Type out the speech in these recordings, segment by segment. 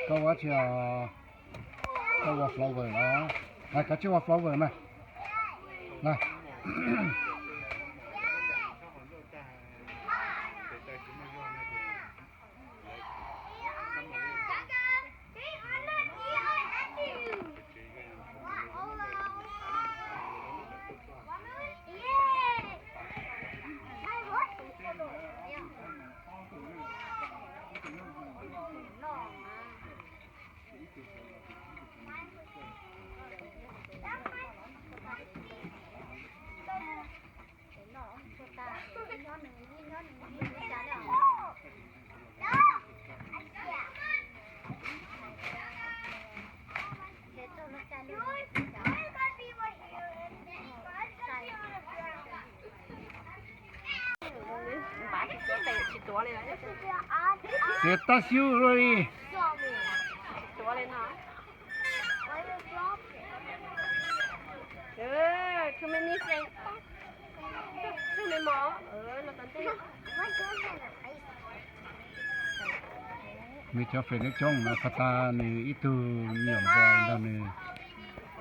Koj ua tsi? Koj ua flower los? Hais koj tsis ua flower na. Na. Txiav tab xyub li. Nws cov fem neb coob no, tag tag nws ib tug me nyuam npua nrog nws,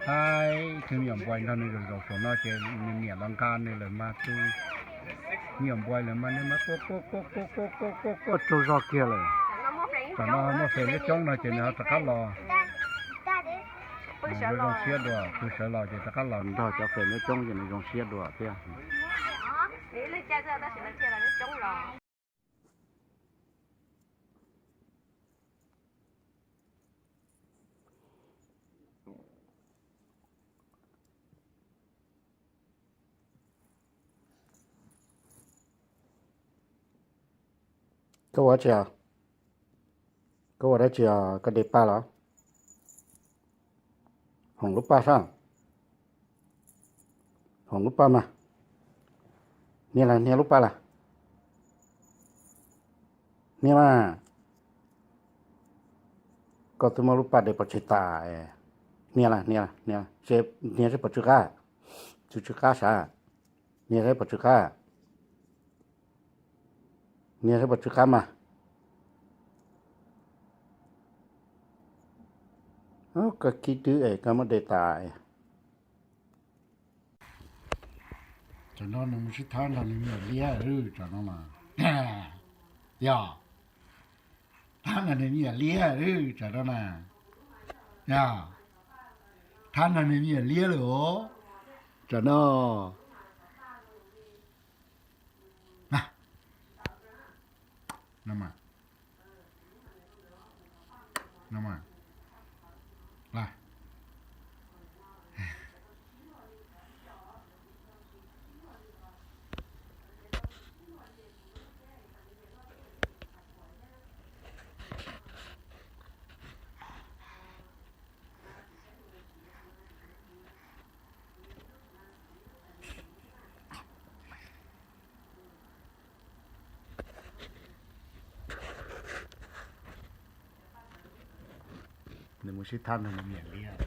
thaib ib tug me nyuam npua nrog nws zaum zaum saum no ces nws niam los nqa nws lawm mas tus me nyuam npua lawm mas nws mas quaj quaj quaj quaj quaj quaj quaj tsaug zog kiag lawm. Tam no muaj fem neb coob no ces nws ho rov qab los. Zoo siab dua, tus sawv los ces rov qab los nrog cov fem neb coob ces nws zoo siab dua thiab. Koj ua tsi? Koj ua dab tsi? Koj de paj los? Hoom lub paj sab. Hoom lub paj mas. Hnia las, hnia lub paj las. Hnia mas. Koj twb muab lub paj de pov tseg tas. Hnia las, hnia las, hnia seb puas tsw qab. Tsw tsw qab sav. Hnia seb puas tsw qab. Hnia seb puas tsw qab mas. Koj kib twb es koj muab de tas. Tsam no nws mus sib thab nrog nws me nyuam liab, tsam no na. Yog, thab nrog nws me nyuam liab, tsam no na. Yog, thab nrog nws me nyuam liab lawm os, tsam no. Nws mus sib thab nrog nws me nyuam liab.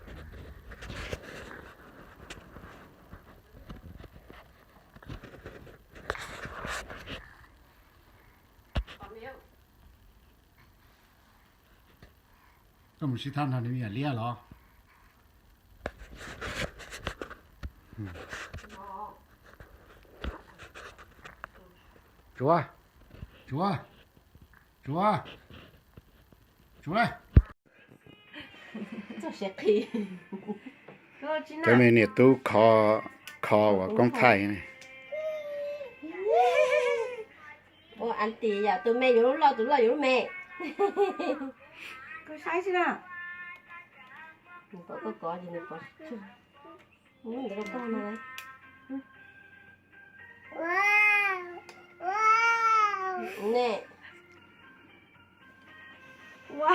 Koj mus sib thab nrog nws me nyuam liab los? Tsuav, tsuav, tsuav, tsuav lauj. Cov me niam tub kho, kho uas koob thaij ne. Ua anti yom, tus me yuav lub loj, tus loj yuav lub me. Koj saib xwb na. Nws pom koj kov ces nws pom. Ntawd koj no. Ne. Wow.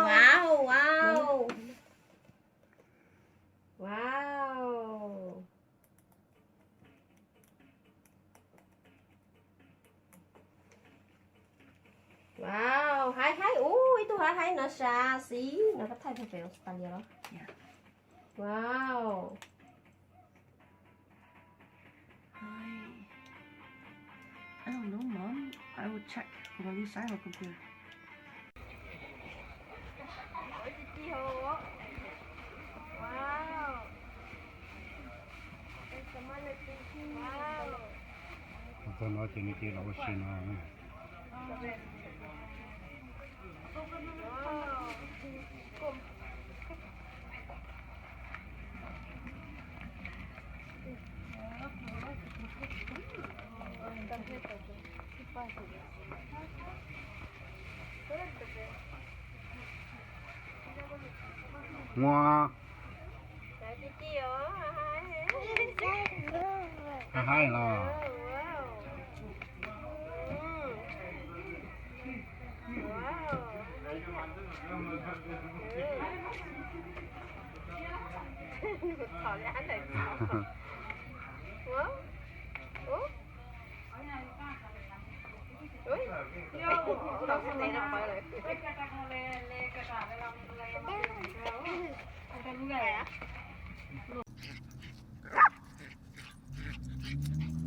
Wow, wow. Wow. Wow, haib haib, ub, ib tug haib haib no sas xis no, koj thaij tag pem Australia los? Wow. I don't know, Mom. I will check. Ua li saib hauv computer. Txog no ces nws cia los ua si no. Muaj. Haib haib los.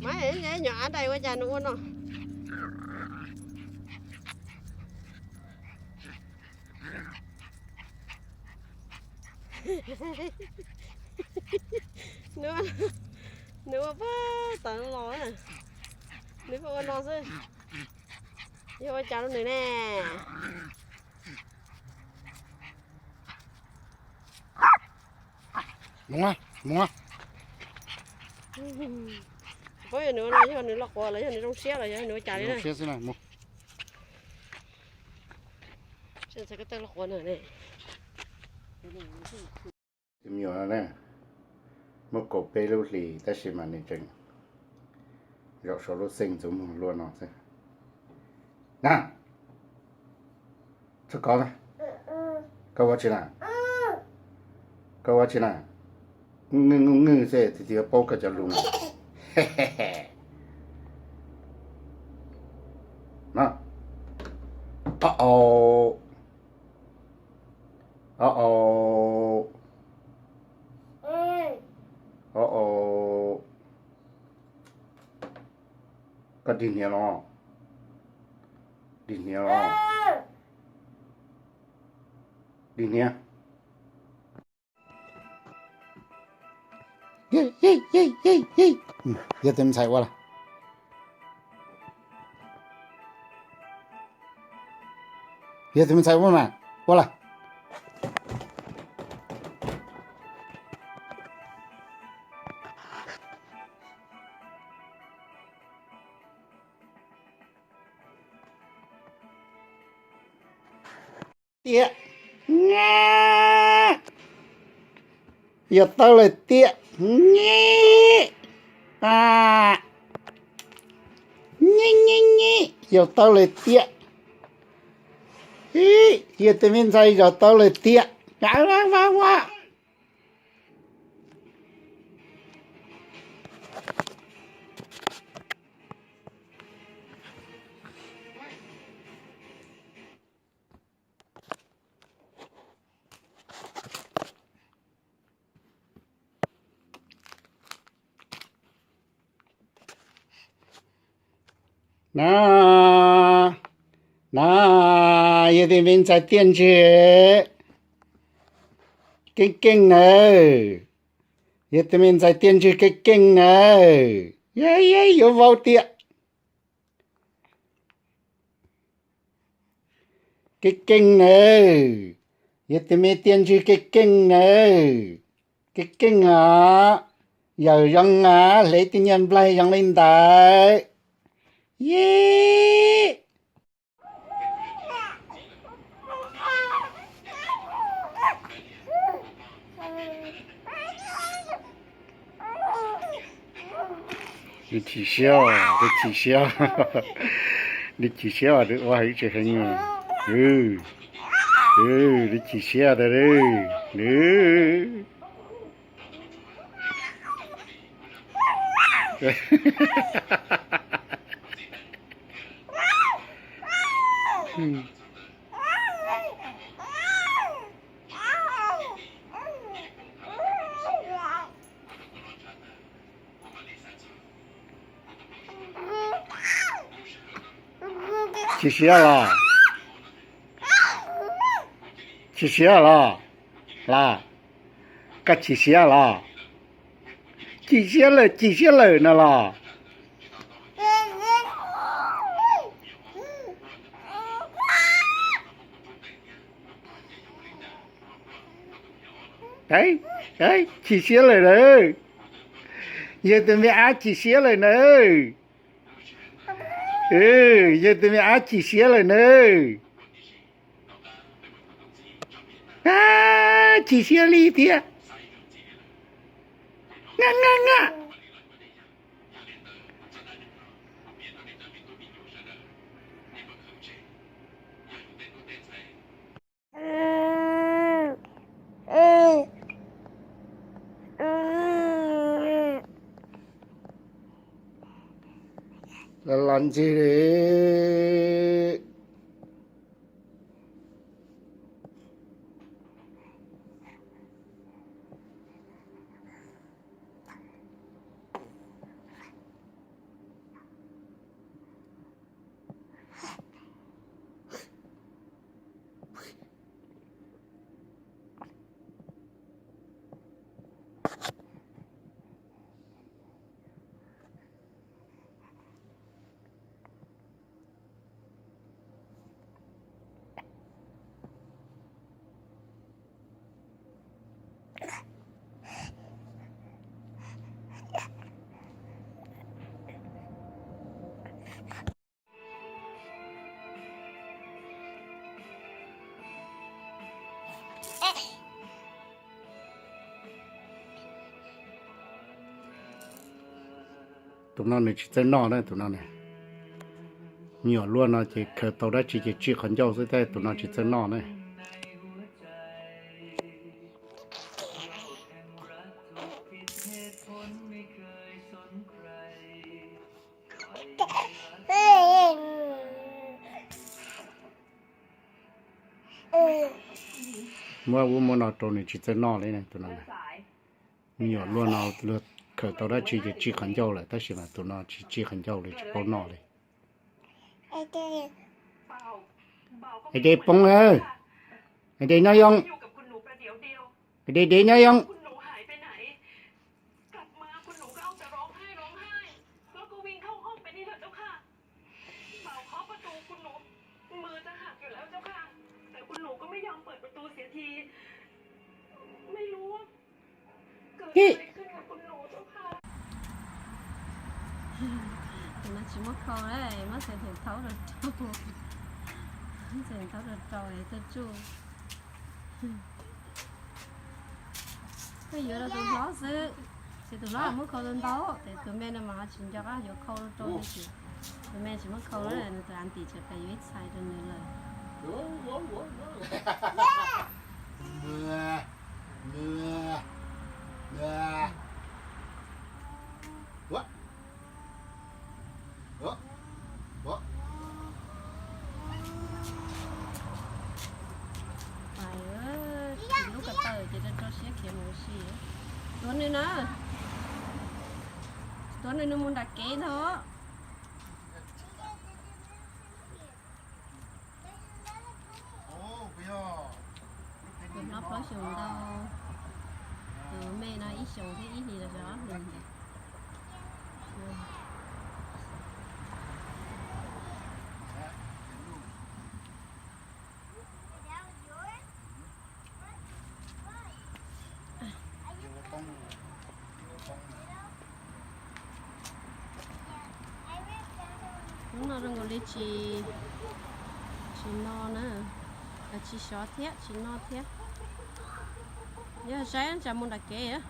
Mas nyuam av dais ua cas nws ua no? Nws, nws ua pag tawv los, nws pheej ua no xwb. Yog ua cas rau nws ne? Mus, mus. Tsis paub yog nws ua no yog nws loj quav los yog nws zoo siab los yog nws ua cas li na. Zoo siab xwb na, mus. Txhais ko taw loj quav no ne. Tus me nyuam no na, muaj kaum peb lub hlis tab sis mas nws tseem zaum saum lub xeej ntxuav muag luaj no xwb na. Txhob kov na. Koj ua tsi na? Koj ua tsi na? Ngwj ngwj xwb tias yuav paub koj cov lus. No. Au au. Au au. Au au. Koj dig hniav los? Dig hniav los? Dig hniav. Yog tus me ntxhais ua lawm. Yog tus me ntxhais ua mas, ua lawm. Tiag. Yog tawb lawm tiag. Nyi. A. Nyi nyi nyi. Yog tawb lawm tiag. Ib, yog tus me ntxhais yog tawb lawm tiag. A, a, a, a. Na, na, yog tus me ntxhais tiaj ntswg keej keej nawb. Yog tus me ntxhais tiaj ntswg keej keej nawb. Yog, yog yuav vau tiag. Keej keej nawb. Yog tus me tiaj ntswg keej keej nawb. Keej keej os. Yawm zoo os, hle tej nyuag nplaig zoo li ntawd. Yij. Nws chim siab, nws chim siab, nws chim siab, nws ua heev tsis heev. Nws chim siab tas nws. Chim siab los? Chim siab los? Los, koj chim siab los? Chim siab lawm, chim siab lawm no los? Chim siab lawm na. Yawg tus me ab chim siab lawm na. Yawg tus me ab chim siab lawm na. Chim siab li thiab. Nga nga nga. Los ntxig li. Tus no nws tsis txawj noj na, tus no na. Me nyuam luaj no ces khaws tau dab tsi ces tsij qhov ncauj xwb, tab tus no tsis txawj noj na. Muab ub muab no rau nws tsis txawj noj li na tus no. Me nyuam luaj no luag khaws tau dab tsi ces tsij qhov ncauj lawm, tab sis mas tus no tsis tsij qhov ncauj li, tsis paub noj li. Hais tias poob, hais tias nyob zoo, hais tias dev nyob zoo. Tus no tsis muab khau, muab xas theem thaub rau rau, xas theem thaub rau rau es tuaj tsuj. Tuaj yuav rau tus hlob xwb, ces tus hlob muab khau ntau ntau, ces tus me no mas ho tsis nco qab yuav khau rau rau li ces tus me tsis muab khau na, nws tus auntie tseem pes yuav ib txhais rau nws lawm. Pais, lub ko taw ces rau rau siab khiav mus ua si. Tuav nws na, tuav nws, nws mus nram kev ntag. Tus hlob plaub xyoos ntau, tus me no ib xyoos thiab ib hlis los yog ob hlis ntawd. Hnub no zoo nkaus li tsis, tsis no na, tsis sov thiab tsis no thiab. Yog saib tsam mus nram kev.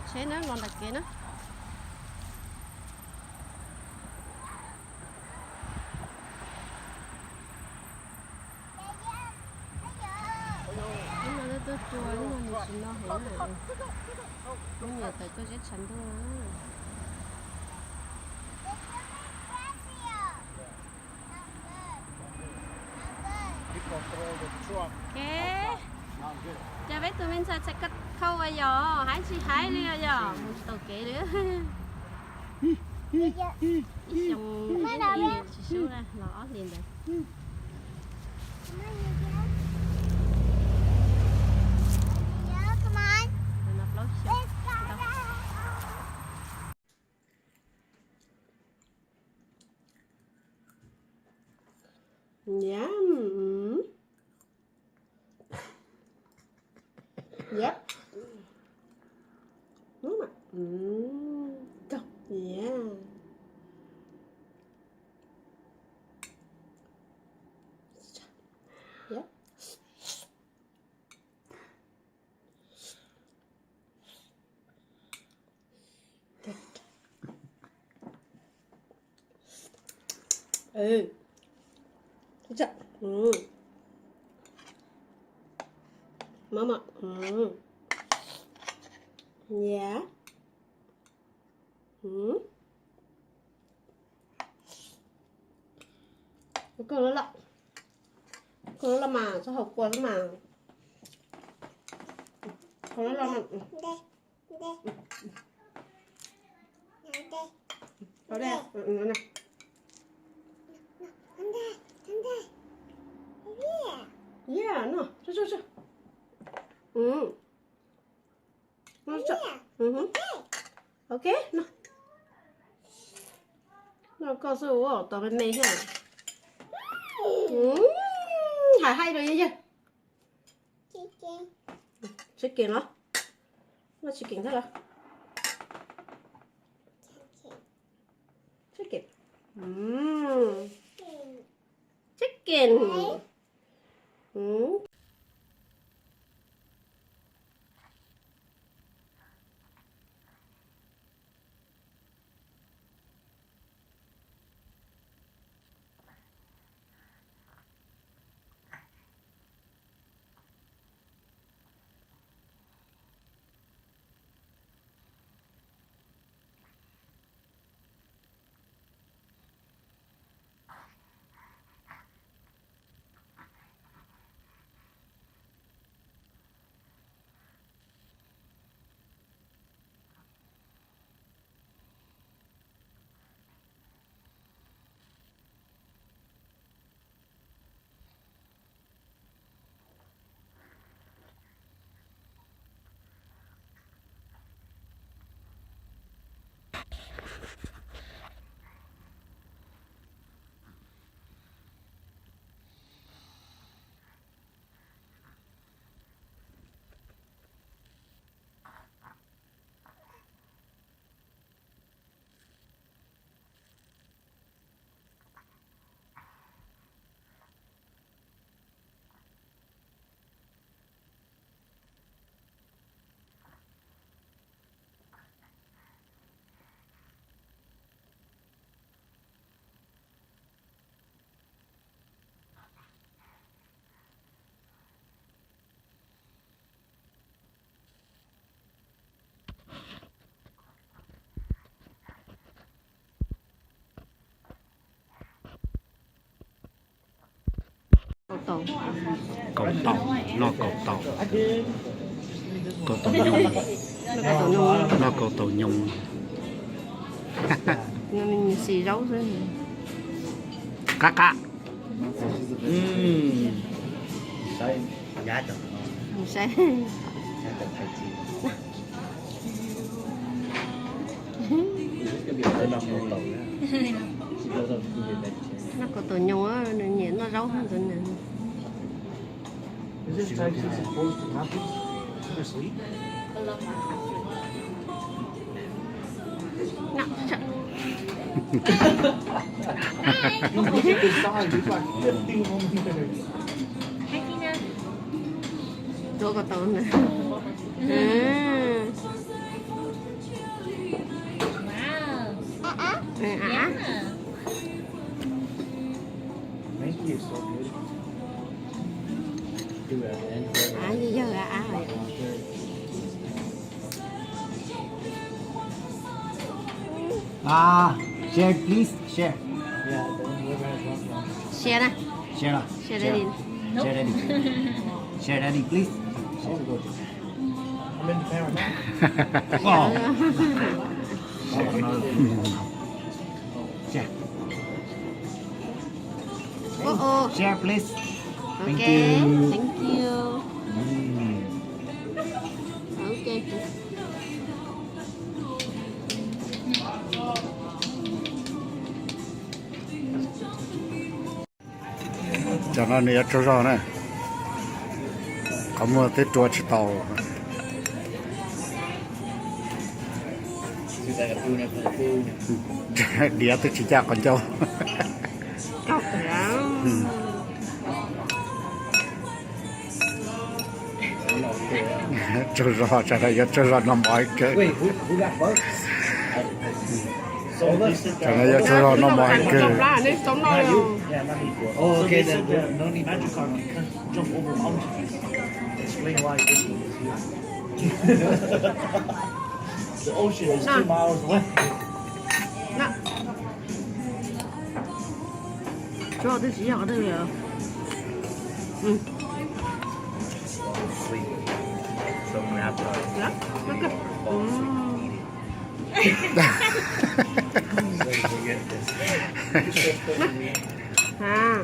Tsheb na, los nram kev na. Lub no twb tuaj cua, lub no nws tsis no heev na. Lub niam tawm tuaj zeb tshav ntuj na. Ces peb tus me ntxhais txhais ko taw ua yog hais tsis hais li yog mus tsis tau kev li. Ib xyoo tsis sub los ob hlis ntawd. Tus no plaub xyoos ntau. Niam, Mm. Yep. Mm. Mm. Go. Yeah. Yep. Mama. Yeah. Koj loj loj, koj loj loj mas txhob haus kua xwb mas. Koj loj loj no. Yeah, no, tso, tso, tso. Ok, no. No koj xwb ua tau me me thiab. Hais haib rau yawg yawg. Chicken los? Noj chicken thiab los? Chicken. Chicken. Kaus taum, noj kaus taum. Kaus taum nyoos, noj kaus taum nyoos. Xis zaub xwb. Qab qab. Noj kaus taum nyoos, nws nyiam noj zaub ntawd na. Tuav kaus taum na. Av, yog yog av. Ah, share, please, share. Share na. Share na. Share, share, daddy. Share, daddy. Share, daddy, please. Wow. Share. Oh, oh. Share, please. Thank you. Okay, thank you. Mm. Okay. Cov no nws yuav tsaug zog na, qhov muag twb rua tsis tau. Diav twb tsis ncaj qhov ncauj. Tsaug zog, tsam no yuav tsaug zog noj mov heev kawg. Tsam no yuav tsaug zog noj mov heev kawg. Tsis yog qhov twg li.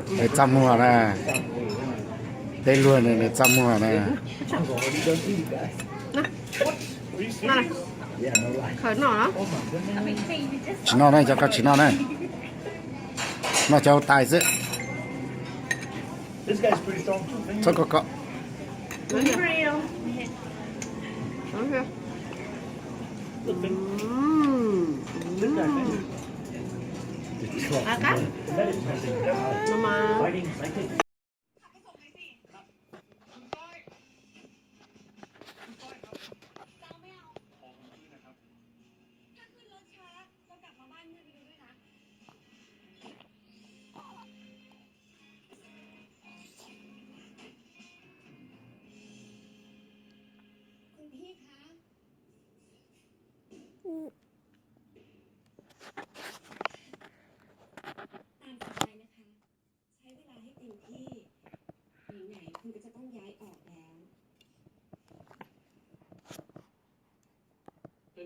Nws txaj muag na, peb luag nws, nws txaj muag na. Tsis noj na, cov ko tsis noj na. Noj cov tais xwb. Txhob ko ko. Th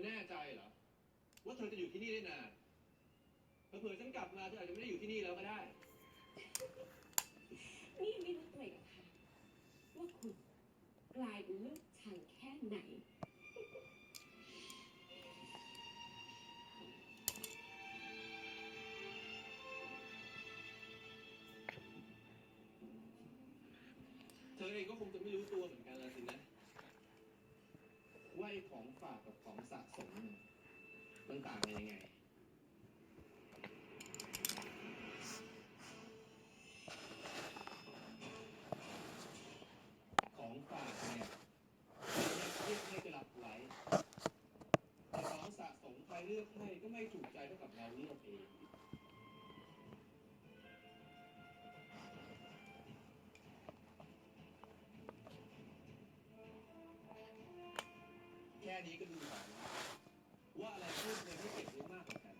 แน่ใจเหรอ ว่าเธอจะอยู่ที่นี่ได้นาน เผลอๆ ฉันกลับมาเธออาจจะไม่ได้อยู่ที่นี่แล้วก็ได้ นี่ไม่รู้ตัวอีกเหรอคะ ว่าคุณกลายเป็นลูกฉันแค่ไหน เธอเองก็คงจะไม่รู้ตัวเหมือนกันละสินะ ว่าไอ้ของฝากกับของสะสมเนี่ยมันต่างกันยังไง ของฝากเนี่ยเลือกให้ก็รับไว้ แต่ของสะสมใครเลือกให้ก็ไม่ถูกใจเท่ากับเราเลือกเอง แค่นี้ก็ดูออกแล้วว่าอะไรคู่ควรให้เก็บไว้มากกว่ากัน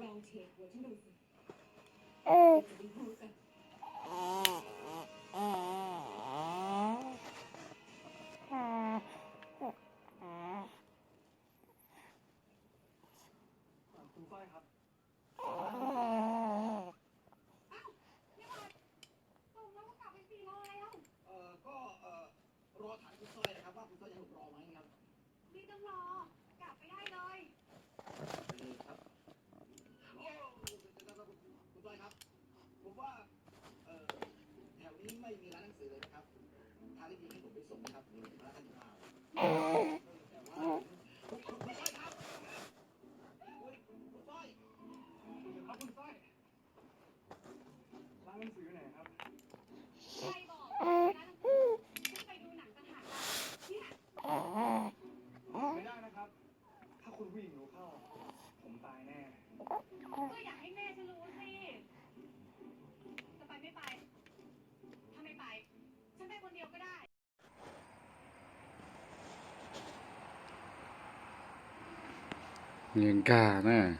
ลองเทคหัวฉันดูสิ คุณก้อยครับ อ้าว นี่มัน ผมแล้วก็กลับไปสี่โมงแล้ว เอ่อ ก็ เอ่อ รอถามคุณสร้อยนะครับ ว่าคุณสร้อยจะให้ผมรอไหมครับ ไม่ต้องรอ กลับไปได้เลย ครับ โอ้ คุณสร้อยครับ ผมว่า เอ่อ แถวนี้ไม่มีร้านหนังสือเลยนะครับ ทางที่ดีให้ผมไปส่งนะครับ ผมอยู่ร้านข้างๆ แต่ว่า คุณสร้อยครับ คุณสร้อย ครับ คุณสร้อย ร้านหนังสืออยู่ไหนครับ ใครบอกว่าร้านหนังสือ ฉันไปดูหนังต่างหากล่ะ เนี่ย ไม่ได้นะครับ ถ้าคุณผู้หญิงรู้เข้า ผมตายแน่ ก็อย่าให้แม่ฉันรู้สิ จะไปไม่ไป ถ้าไม่ไป ฉันไปคนเดียวก็ได้ Nkag na.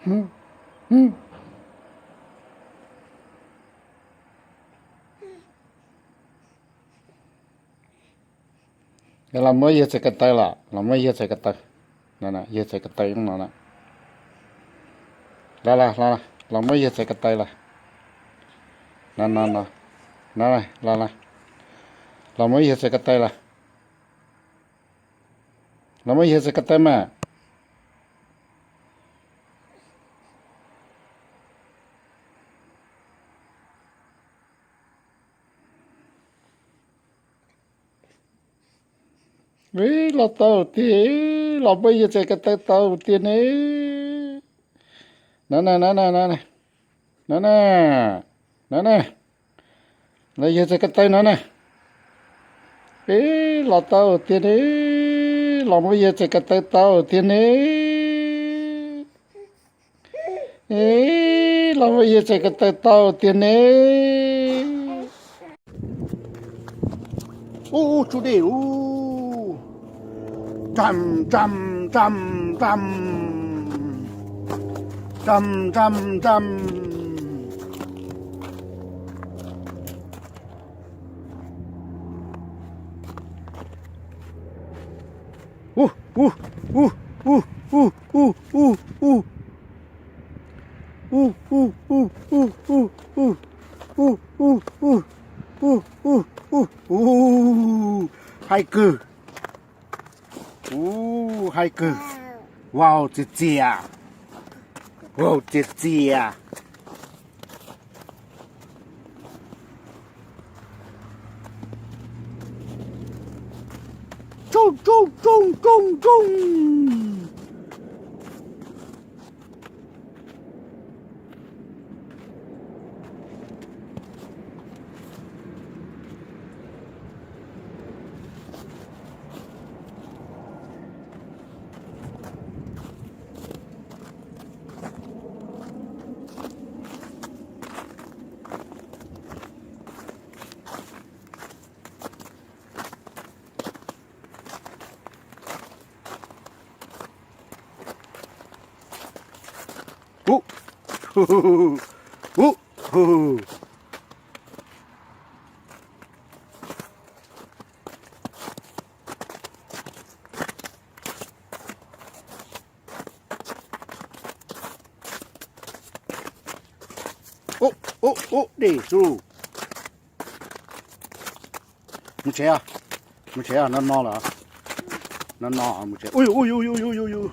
Los muab yawg txhais ko taw los, los muab yawg txhais ko taw. Yawg txhais ko taw no na. Los, los, los, los muab yawg txhais ko taw los. No, no, no. No, los, los, los muab yawg txhais ko taw los. Los muab yawg txhais ko taw mas. Los tau tiag, los muab yawg txhais ko taw tau tiag ne. No na, no na, no na, no na, no na. Los yawg txhais ko taw no na. Ib, los tau tiag ne, los muab yawg txhais ko taw tau tiag ne. Ib, los muab yawg txhais ko taw tau tiag ne. Ub, tsub dej ub. Ram, ram, ram, ram. Ram, ram, ram. Ub, ub, ub, ub, ub, ub, ub, ub. Ub, ub, ub, ub, ub, ub. Ub, ub, ub, ub, ub, ub, ub. Haib kawg. Ub, haib kawg. Wow, txias txias. Wow, txias txias. Tsoog, tsoog, tsoog, tsoog, tsoog. Ub, ub, ub. Ub, ub, ub, dej xwb. Mus tsev, mus tsev, no no lawm. No no, mus tsev. Ui, ui, ui, ui, ui, ui.